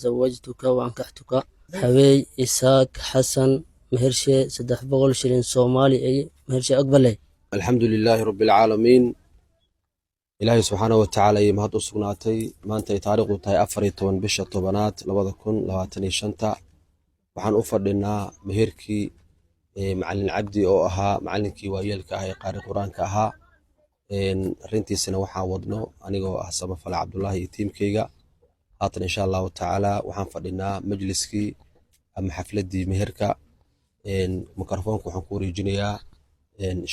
Zawajtuka waankaxtuka Habeey Isaaq Xasan mehershe 300 shilin Soomaali ay mehershe aqbalay. Alxamdu lilaahi rabbi alcaalamiin. Ilaahay subxaana wa tacaala ayay mahad u sugnaatay. Maanta ay taariikhdu tahay 14 bisha 10aad 2025, waxaan u fadhinaa meherkii Macalin Cabdi oo ahaa macalinkii waayeelka ah ee qaari Qur-aanka ahaa. Arrintiisana waxaan wadno anigoo ah Samafale Cabdulaahi iyo tiimkeyga. Haatan, insha Allahu tacaala, waxaan fadhinaa majliskii ama xafladdii meherka. Mikrofoonka waxaan ku wareejinayaa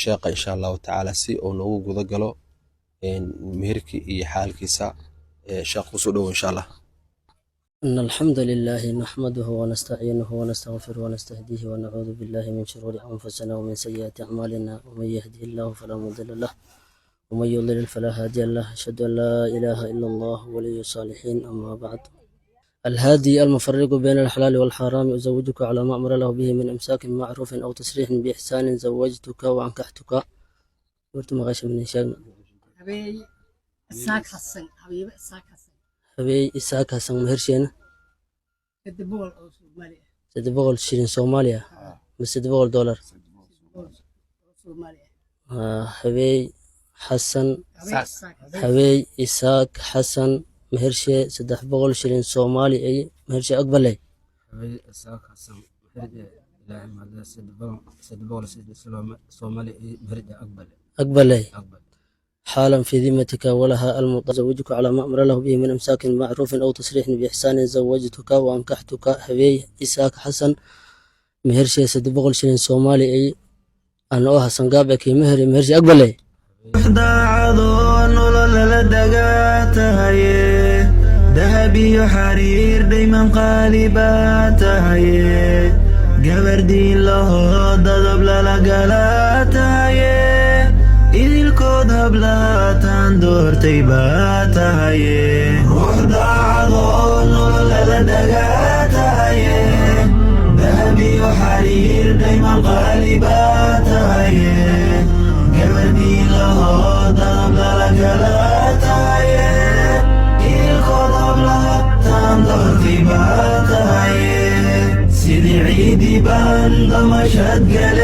sheekha, insha Allahu tacaala, si uu noogu guda galo meherkii iyo xaalkiisa. Sheekh, kusoo dhowo, insha Allah. إن الحمد لله نحمده ونستعينه ونستغفره ونستهديه ونعوذ بالله من شرور أنفسنا ومن سيئات أعمالنا، ومن يهده الله فلا مضل له ومن يضلل فلا هادي له. أشهد أن لا إله إلا الله ولي الصالحين. أما بعد، الهادي المفرق بين الحلال والحرام، أزوجك على ما أمر الله به من إمساك بمعروف أو تسريح بإحسان. زوجتك وأنكحتك. قلت ما غش من شيء. Habeey Isaaq Xasan, Habiibe Isaaq Xasan. Habeey Isaaq Xasan mehersheena 300 oo Soomaali ah. 300 shilin Soomaaliya ma $300? 300 oo Soomaali ah. Habeey Xasan. Habeey Isaaq Xasan. Habeey Isaaq Xasan mehershe 300 shilin Soomaali ay mehershe aqbalay. Habeey Isaaq Xasan meherje, Ilaahay mahadle, 300 Soomaali meherje aqbale. Aqbalay. Aqbal. حالا في ذمتك ولها المطلق. زوجك على ما أمر الله به من إمساك معروف أو تسريح بإحسان. زوجتك وأنكحتك Habeey Isaaq Xasan mehershe 300 shilin Soomaali ay aan oo Xasan Gaabe kii meher mehershe aqbalay. Daacadoo nololala dagaa tahaye, dahab iyo xariir dhayman qaali baa tahaye, gabar diin lahoo dadab lala galaa tahaye, idilkood hablaataan doortay baa tahaye. Ruux daacadoo nololala dagaa tahaye, dahab iyo xariir dhayman qaali baa tahaye, gabar diin lahoo dadab lala galaa tahaye, idilkood hablaataan doortay baa tahaye. Sidii ciidi baan damashad galay.